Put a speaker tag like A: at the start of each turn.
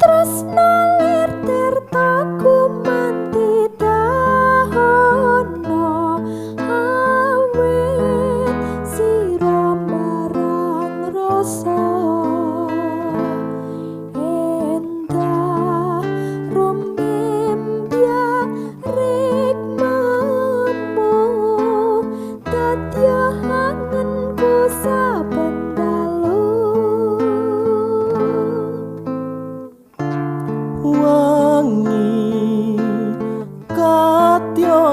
A: Tresna lir tirta gumanti dahono awit sira marang rasa endah rumembya rikmamu dadya angenku saben dalu.
B: Wengi katya.